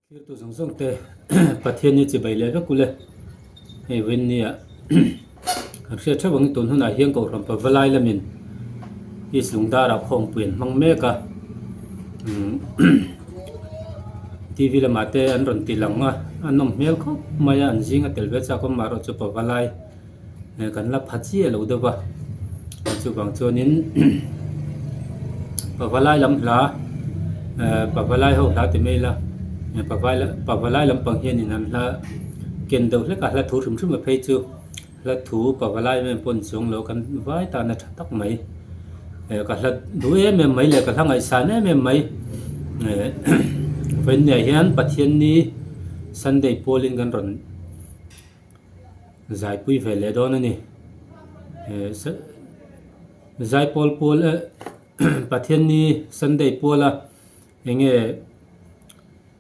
Thirtu zawng zawng te Pathian hi chibai leh vek ule hei vawiin ah kan hriat theuh ang tun hunah hian Kohhran Pavalai lamin East Lungdar ah khawmpui an hmang mek a TV lamah te an rawn ti lang a a nawm hmel khawp mai a an zing a tel ve chak awm amaherawhchu Pavalai Kan la pha chiah lo deuh va, chuvang chuanin pavalai lam hla eh pavalai ho hla ti mai ila pavalai lampang hianin an hla ken deuh hlek a, hla thu hrim hrim a phei chu hla thu pavalai em em pawh a ni chuang lo kan vai tan a tha tak mai eh ka hla duh em em mai leh ka hla ngaihsan em em mai eh vawiinniah hian Pathianni Sunday pawlin kan rawn. Zaipui ve leh dawn a ni. Zaipawl pawl eh Pathianni Sunday puala eng nge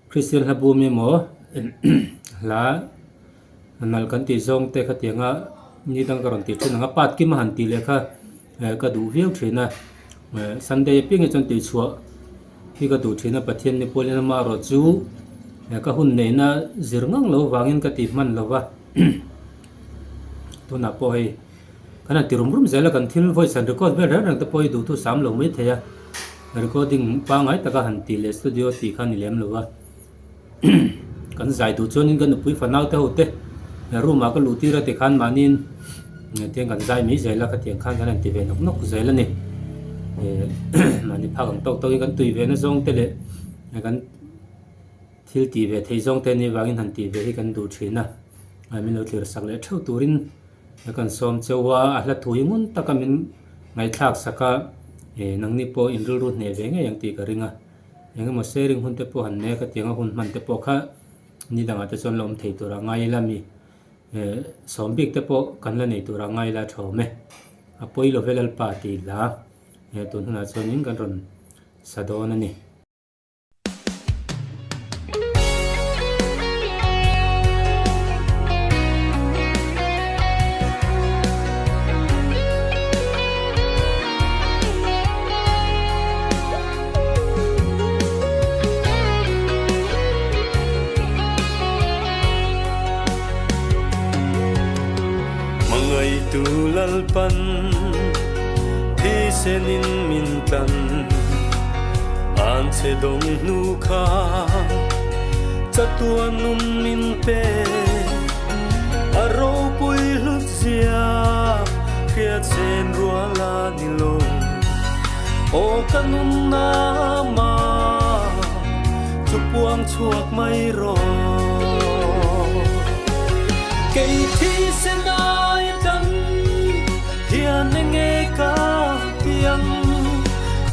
Kristian hla bum emaw hla nalh kan tih zawng te khatianga ni dang ka rawn tih thin ang a part kim a han tih leh kha ka duh viau thin a. Sunday apiang hi chuan tihchhuah hi ka duh thin a Pathianni pualin amaherawh chu ka hun neihna zir ngang lo vangin ka tih hman lo va tunah pawh hei kan han ti rum rum zel a kan thil voice han record vel reng reng te pawh hi duhthu sam lo mai thei a recording pangngai taka han tih leh studio tih kha a ni lem lo va. Kan zai duh chuanin ka nupui fanau te ho te room ah ka luh tir a tikhan mahniin tiang kan zai mai zel a khatiang khan kan han ti ve nawk nawk zel a ni. Mahni phak ang tawk tawkin kan tui ve na zawng te leh kan thil tih ve theih zawng te anih vangin han tih ve hi kan duh thin a, min lo thlir sak leh theuh turin kan sawm cheu a, a hla thu hi ngun taka min ngaihthlak sak a nangni pawh in rilru hneh ve ngei ang tih ka ring a. Eng emaw sharing hun te pawh han nei a ka tiang a hun hman te pawh kha ni dangah te chuan la awm thei tur a ngai ila mi eh sawm bik te pawh kan la nei tur a ngai ila tha awm e. A pawi lo ve Lalpa tih hla eh tun hunah chuanin kan rawn sa dawn a ni. Hmangaihtu Lalpan thisenin min tlan An che dawng hnu kha chatuan num min pe A ropui hlut zia hriatsen rual a ni lo. Aw ka nunna ma chu puang chhuak mai rawh. Kei thisen ai tan hian enge ka ti ang,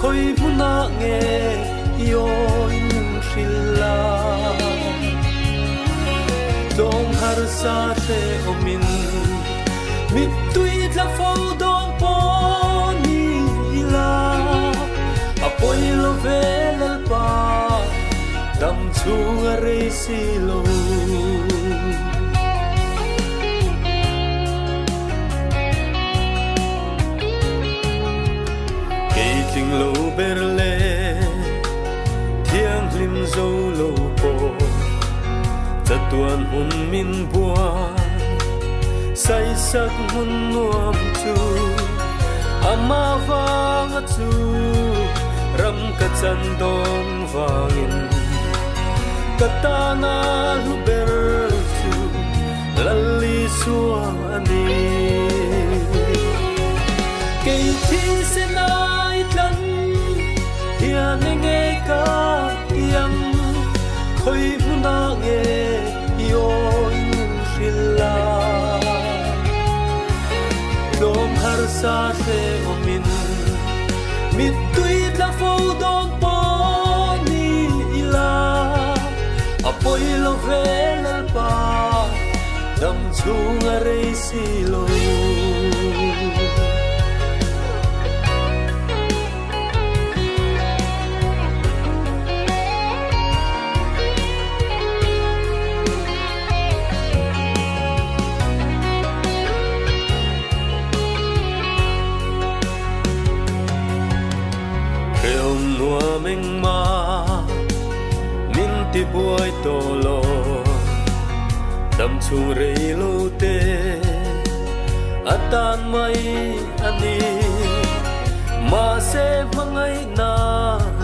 khawi hmunah nge i aw in min hrilh a. Tlawm harsa hrehawmin mittui tla fo dawn pawh ni ila, a pawi lo ve Lalpa dam chhung a rei si lo. Kei tling lo ber le thianghlim zo lo pawh chatuan hmun min buai saisak hmun nuam chu ama vanga chu ram ka chan dawn vangin ka tana hlu ber chu Lal Isua a ni. Kei thisen ai tlan hian enge ka ti ang, khawi hmunah nge i aw in min hrilh a. Tlawm harsa hrehawmin mittui tla fo dawn pawh ni ila, a pawi lo ve Lalpa dam chhung a rei si lo. Hrehawm nuam engmah min ti buai. tawh lo dam chhung rei lo te atan mai a ni. Mahse hmangaihna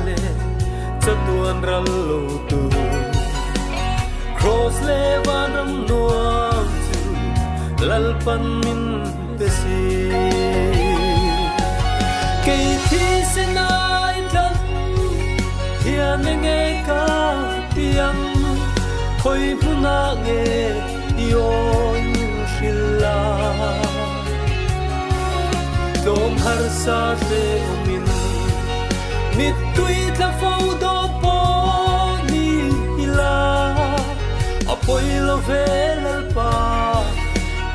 leh chatuan ral lo tur Kraws leh vanram nuam chu Lalpan min pe si. Kei thisen ai tlan hian enge ka ti ang, khawi hmunah nge i awi min hrilh a. Tlawm harsa hle awmin mittui tla fo dawn pawh ni ila, a pawi lo ve Lalpa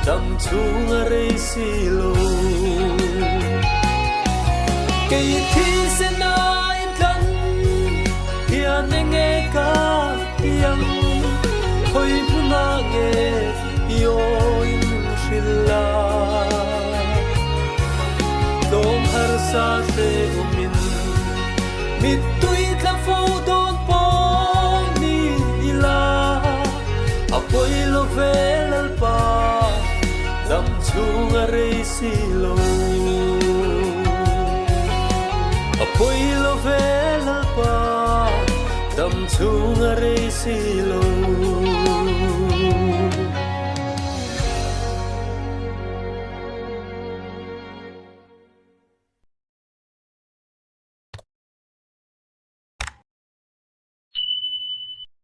dam chhung a rei si lo. Kei thisen ai tlan hian enge ka ti ang, khawi hmunah nge i awi min hrilh a. Tlawm harsa hre awmin mittui tla fo dawn pawh ni ila, a pawi lo ve Lalpa dam chhung a rei si lo. A pawi lo ve Lalpa dam chhung a rei si lo.